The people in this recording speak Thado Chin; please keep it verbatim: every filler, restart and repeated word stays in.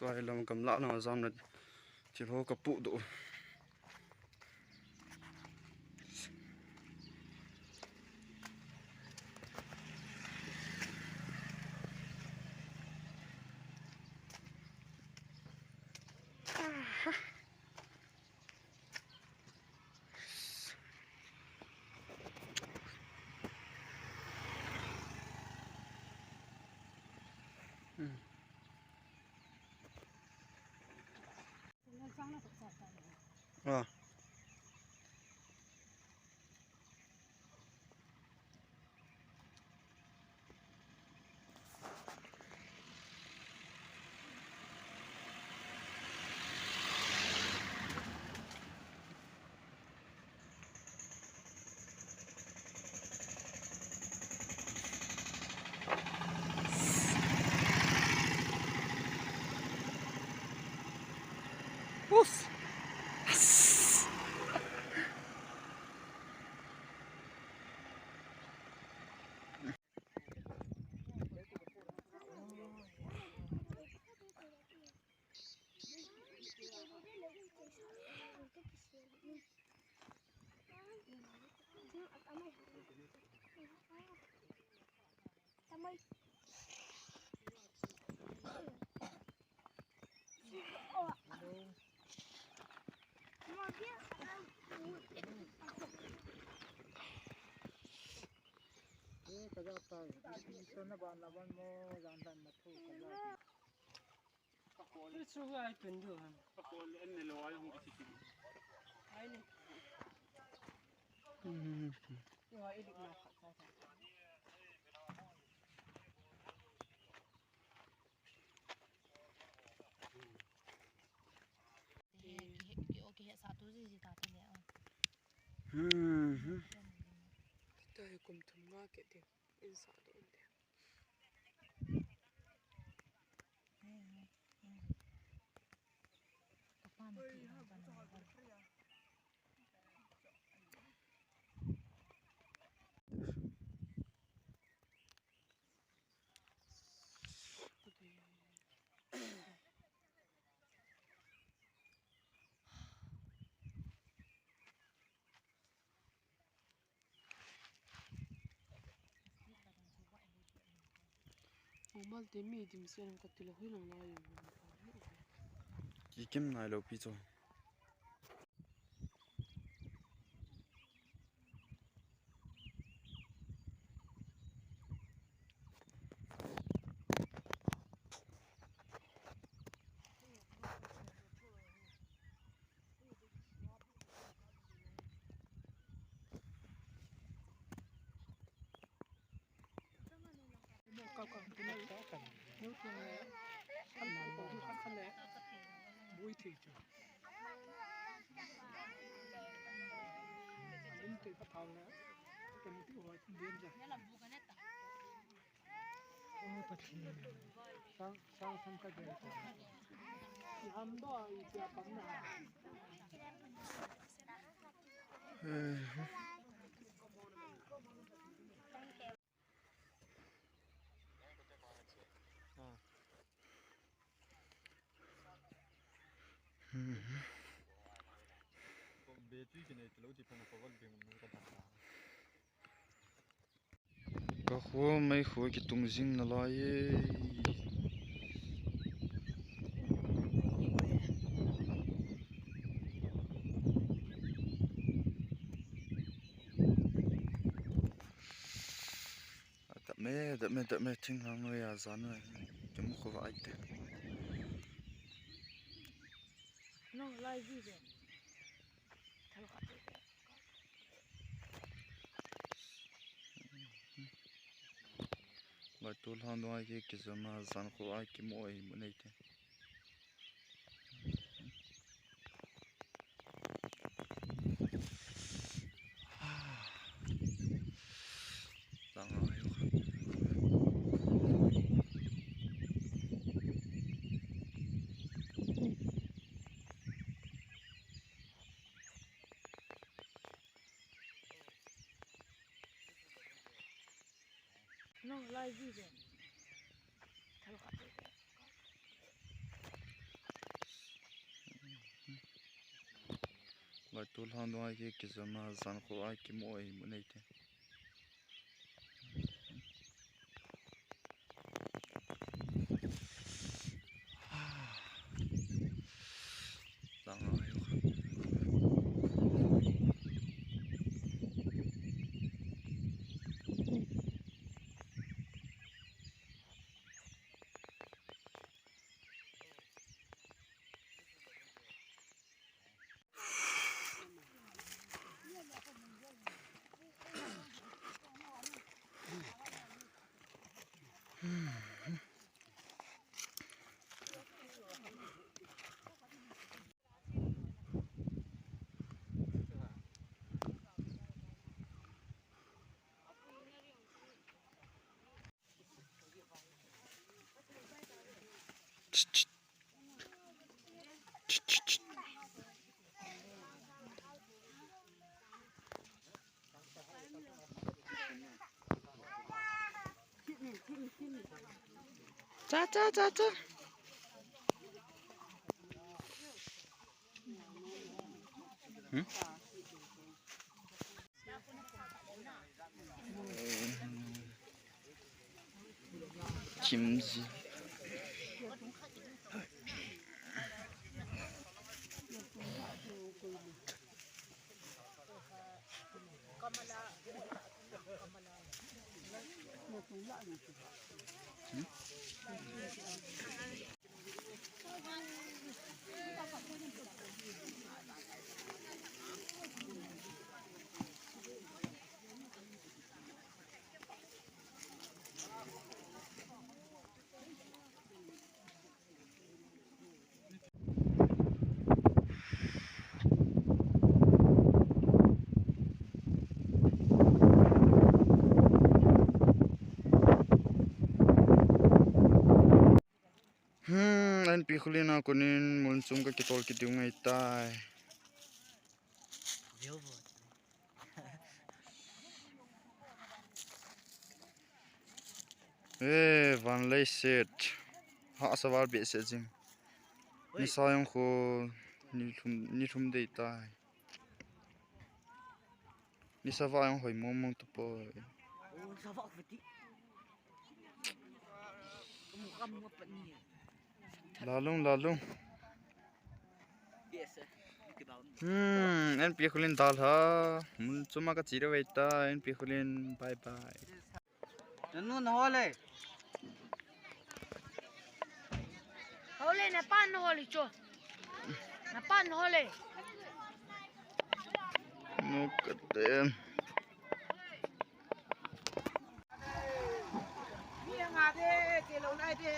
Pai lam gamla na jam na thil ho ka pu do. Kaja tai, so na ban la ban mo, jan dan ma thu kaja. Chu chu ai tun du ham. Ai ni. Yo, i lik na kha kha. Ki, ki, o ki he sa tu ji ji ta ti le. Hmm. Ta he kum thum nga ke ti. In sa tu in te. Umal te mi dim sen ka tilo hui lang la yong. Ki kim nai lo pi cho. Ka kho mai kho kitung jing nalai e. Dame, dame, dame, thing hang noi a jan noi. Kimu kho va ai te. Nong lai ji ve. Thal khat. Vai tu lhang dong ai ke kijama jan kho ai kimu ai mu nei te. Nong lai ji ve. Thal khat. Vai tu lhang dong ai ki kijam a, jan kho ai kimu ai mu nei te. Tang ai. Cha, cha, cha, cha. Hmm? Kimji. Hmm, N P Khullen a konin mun chom ka kitol kit diu ngai tai. Eh, van lei set. Hahsa val behseh jing. Oi. Nisa jong khu ni lhum, ni lhum dei tai. Nisa va jong hoi mong mong tapoi. Oh, nisa va khu ti. Kamu, kamu apat ni. Lalung, lalung. Hmm, N P Khullen dalha. Mun chom a ka che diu ahi tai, N P Khullen, bye bye. Nanu na hole. Hole, na pa na hole cho. Na pa na hole. Look at them. Ni nga de, ke lo nai de.